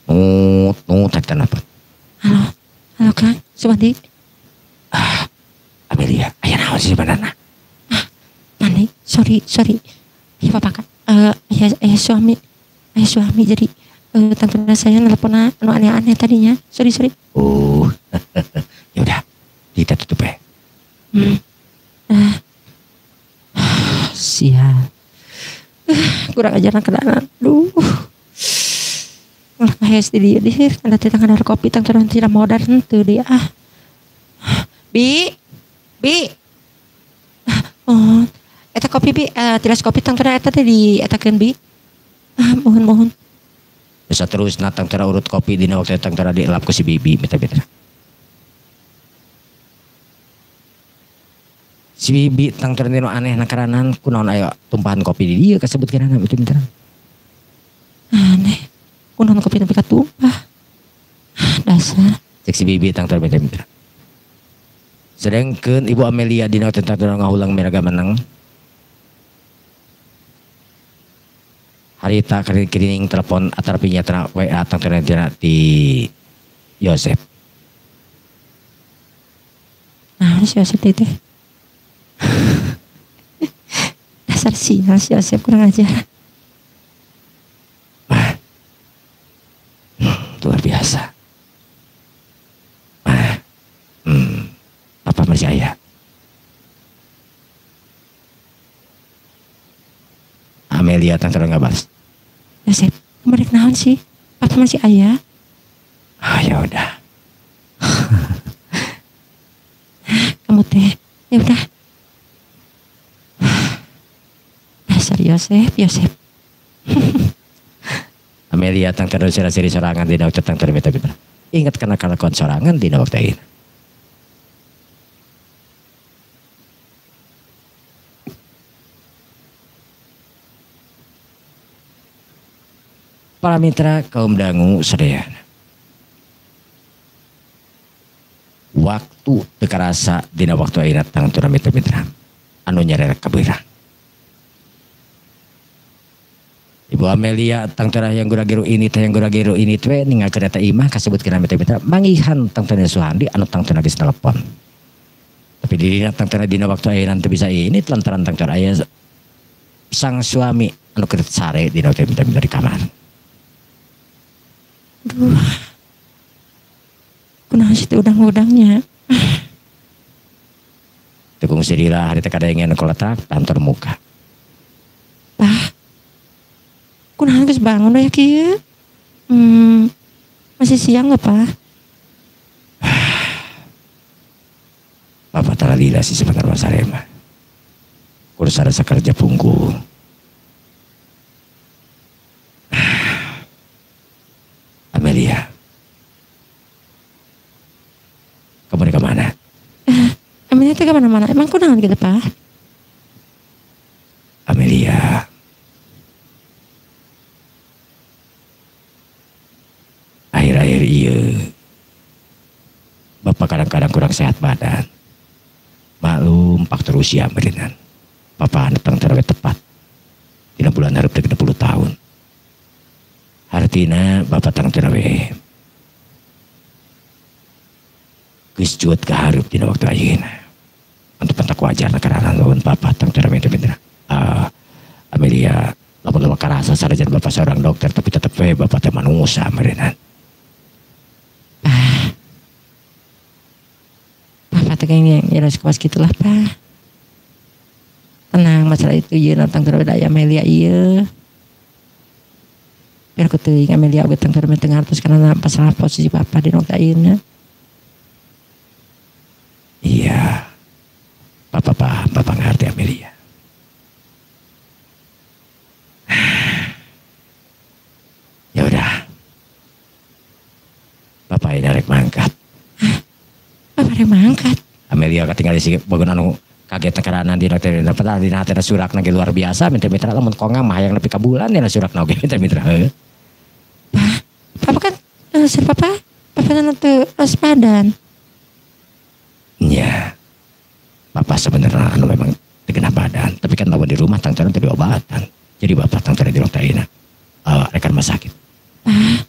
Nut nut tadi telepon. Halo, halo Kang, Subandi. Ah, Amelia, aya naon sih sebenarnya? Ah, mani, sorry, sorry. Ya papa kan, ya suami, ya suami jadi tante saya nelpon anu aneh-aneh tadinya. Sorry, sorry. Oh, ya udah, kita tutup ya. Sial. Kurang ajar keadaan. Duh. Malah kahes di dia dih, tanda tentang ada kopi tang terus tidak modern tuh dia. Ah. Bi, bi. Oh, eta kopi bi, tilas kopi tang terus eta teh di etakeun bi. Ah, mohon mohon. Bisa terus natang tera urut kopi dina waktu tang tera dielap ku si bibi mita-mita. Si bibi tang tera nu aneh nakaranan kunaon aya tumpahan kopi di dieu kasebutkeun itu mitra. Aneh. Kunaon kopi nepi ka tumpah. Dasar. Cek si bibi tang tera mitra. Sedangkeun Ibu Amelia dina waktu tang tera ngahulang miraga menang. Harita kerining telepon atarpinya tera WA tang tera di Yosep. Nah, si Yosep teh. Dasar sial si Yosep kurang ajar. Mah, luar biasa. Mah, papa masih ayah. Amelia tang tera nggak balas. Yosep, kamu rek naon sih? Papa masih ayah. Ah ya udah. Kamu teh, ya udah. Dasar Yosep, Yosep. Amelia tang tera sira-siri sorangan dina waktu tang tera mita-mita. Ingat karena kalakuan sorangan dina waktu ini. Para mitra kaum dangu sadayana. Waktu teu karasa dina waktu ayeuna tangtuna mitra-mitra anu nyarerek kabeurang. Ibu Amelia tangtuna yang gura-giru ini teh yang gura-giru ini teh ninggalkeun eta imah kasebutkeun mitra-mitra manggihan tangtuna Suhandi anu tangtuna geus telepon. Tapi dirina tangtuna dina waktu ayeuna teu bisa ini lantaran tangtuna aya sang suami anu keur sare dina waktu mitra-mitra di kamar. Aduh, kunaon sih teh udang-udangnya. Teu kungsi lila hari teh kadengen koletak kantor muka. Bah, kunaon geus bangun ya kieu? Masih siang nggak, Pak? Bapak tara lila sih sebentar masare mah. Kursa rasa kerja punggung. Amelia, kamu ke mana? Amelia itu kemana-mana. Emang kunaon gitu, Pak? Amelia, akhir-akhir iya, bapak kadang-kadang kurang sehat badan. Maklum faktor usia merinan. Papa datang terlalu tepat. Dina bulan harap 30 tahun. Artina bapak tang terawe geus cuut ka hareup dina waktu ayeuna. Antu pentak wajar karana lawan bapak tang terawe teh bener. Amelia lamun lawan karasa sanajan bapak seorang dokter tapi tetep we bapak teh manusia meureunnan. Ah. Bapak teh kayaknya ya kawas gitulah, Pak. Tenang masalah itu ieu tang terawe da Amelia ieu. Biar aku teuing Amelia oge tang teu ngartos karena masalah posisi papa di waktu ayeuna. Iya. Papa paham, papa ngerti Amelia. Ya udah. Papa ini rek mangkat. Hah? Papa rek mangkat? Amelia katingali si bageun anu kaget karena dina teh padahal dina teh surakna ge luar biasa mitra-mitra lamun kongang mah hayang nepi ka bulan dina surakna oge mitra-mitra heuh. Pah, papa kan papa papa teu waspadan. Nya. Papa sebenarnya anu memang teu genah badan, tapi kan lamun di rumah tangtana teu diobatan. Jadi bapak tangtana di dokter ayeuna. Rekan rumah sakit. Pah,